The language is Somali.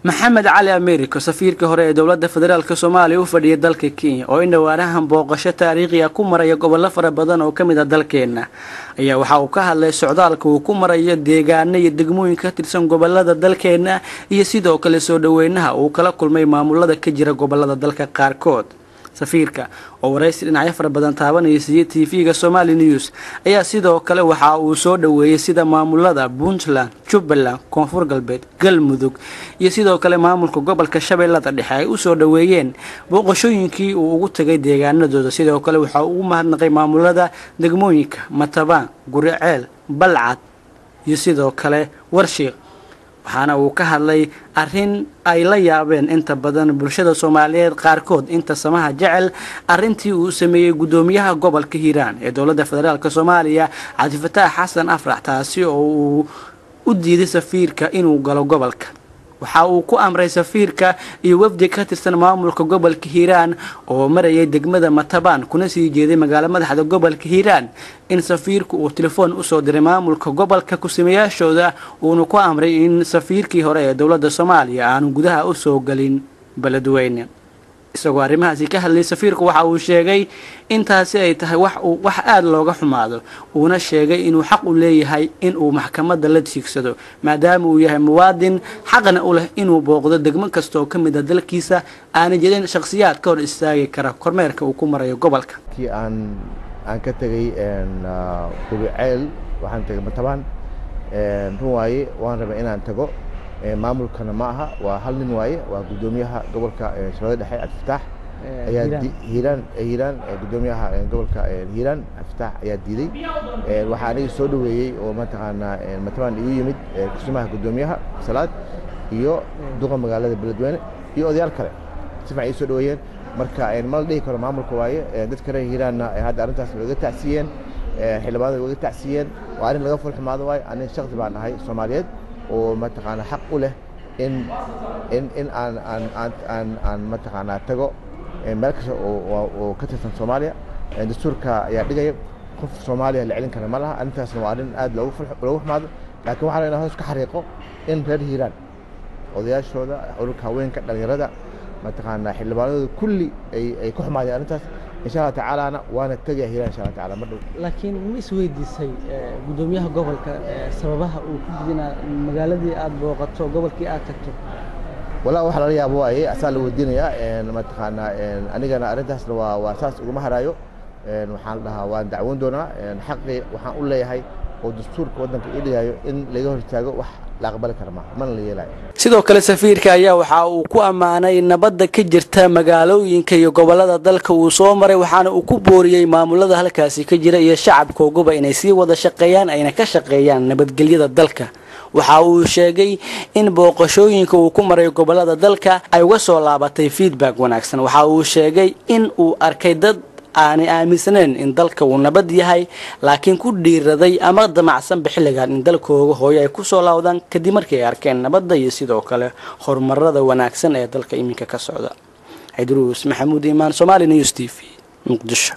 Maxamed Cali Americo, safiirka hore ee dowladda federaalka Soomaaliya u fadhiyay dalka Kenya, oo in dhowaanahan booqasho taariikhi ah ku maraya gobollo fara badan oo ka mid ah dalkeena, ayaa waxa uu ka hadlay socdaalka uu ku marayo deegaano iyo degmooyin ka tirsan gobolada dalkeena iyo sidoo kale soo dhaweynaha uu kala kulmay maamulada ka jira gobolada dalka qaarkood. Safiirka oo waraysi dhinacyo fara badan taabanaya siiyey TV-ga Somali News ayaa sidoo kale waxa uu soo dhaweeyey sida maamulada Puntland, Jubbaland, Koonfur Galbeed, Galmudug iyo sidoo kale maamulka gobolka Shabeellada Dhexe ay u soo dhaweeyeen booqashooyinkii uu ugu tagay deegaanadooda. Sidoo kale waxa uu ugu mahadnaqay maamulada degmooyinka Matabaan, Guriceel, Balcad iyo sidoo kale Warshiiq, waxaana uu ka hadlay arrin ay la yaabeen inta badan bulshada Soomaaliyeed qaarkood inta samaha jecel, arrintii uu sameeyey guddoomiyaha gobolka Hiiraan ee dowladda federaalka Soomaaliya Cabdifataax Xasan Afrax, taasi oo uu u diiday safiirka inuu galo gobolka. Waxa uu ku amray safiirka iyo wafdi ka tirsan maamulka gobolka Hiiraan oo marayay degmada Matabaan kuna sii jeeday magaalo madaxda gobolka Hiiraan in safiirku uu telefoon usoo diray maamulka gobolka kusimayaashooda, uuna ku amray in safiirkii hore ee dowladda Soomaaliya aanu gudaha usoo gelin Beledweyne. Isagoo arrimahaasi ka hadlay safiirku waxa uu sheegay intaasi ay tahay wax aada looga xumaado, uuna sheegay inuu xaq u leeyahay in uu maxkamadda la tiigsado maadaama uu yahay muwaadin xaqna u leh inuu booqdo degmo kasta oo ka mid ah dalkiisa, aana jirin shakhsiyaad ka hor istaagi kara kormeerka uu ku marayo gobolka. Kii aan ka tegey Guriceel waxaan tegay Matabaan, run waaye waan rabay inaan tago, maamulkana ma aha, waa hal nin waaye, waa guddoomiyaha gobolka Shabeellada Dhexe Cabdifataax ayaa Hiiraan, guddoomiyaha gobolka Hiiraan Cabdifataax ayaa diiday. Waxaa aniga soo dhaweeyey oo mataqaanaa Matabaan igu yimid kusimaha guddoomiyaha Salaad iyo duqa magaalada Beledweyne iyo odayaal kale, si fiican ii soo dhaweeyeen. Marka ma la dhihi karo maamulka waaye, dadka reer Hiiraanna hadda arrintaas way iga tacsiiyeen, xildhibaanada way iga tacsiiyeen, waa arrin laga fulxumaado waaye. Aniga shakhsi baan ahay Soomaaliyeed oo mataqaanaa xaq u leh in aan aan aan aan aan mataqaanaa tago meel kasta oo ka tirsan Soomaaliya. Dastuurka ayaa dhigaya, qof Soomaaliya la celin kara ma laha. Arrintaasna waa arrin aad loogu xumaado, laakiin waxaan rabaa inaan hoos ka xariiqo in reer Hiiraan odayaashooda, ururka haweenka, dhalinyarada, mataqaanaa xildhibaanadooda kulli ay ku xumaadeen arrintaas. Insha Allah tacaalana waana tegaya Hiiraan insha Allah tacaala mar dhow. Laakiin ma isweydiisay guddoomiyaha gobolka sababaha uu ku didinaa magaaladii aad booqato, gobolkii aad tagto? Walaa waxa lala yaabo waaye, asaa la weydiinayaa mataqaanaa. Anigana arrintaasna waa saas uguma haraayo, waxaan dhahaa waan dacwoon doonaa. Xaqii waxaan u leeyahay oo dastuurka waddanka ii dhigayo in laga hor istaago wax la aqbali kara maaha, mana la yeelayo. Sidoo kale safiirka ayaa waxa uu ku ammaanay nabadda ka jirta magaalooyinka iyo gobolada dalka uu soo maray, waxaana uu ku booriyey maamulada halkaasi ka jira iyo shacabkooguba inay sii wada shaqeeyaan ayna ka shaqeeyaan nabadgelyada dalka. Waxa uu sheegay in booqashooyinka uu ku maray gobolada dalka ay uga soo laabatay feedback wanaagsan. Waxa uu sheegay in uu arkay dad aanay aaminsanayn in dalka uu nabad yahay, laakiin ku dhiiraday ama damacsanba xilligan in dalkooga hooyo ay kusoo laawdaan kadib markii ay arkeen nabadda iyo sidoo kale horumarada wanaagsan ee dalka iminka ka socda. Xayduruus Maxamuud Iimaan, Somali News TV, Muqdisho.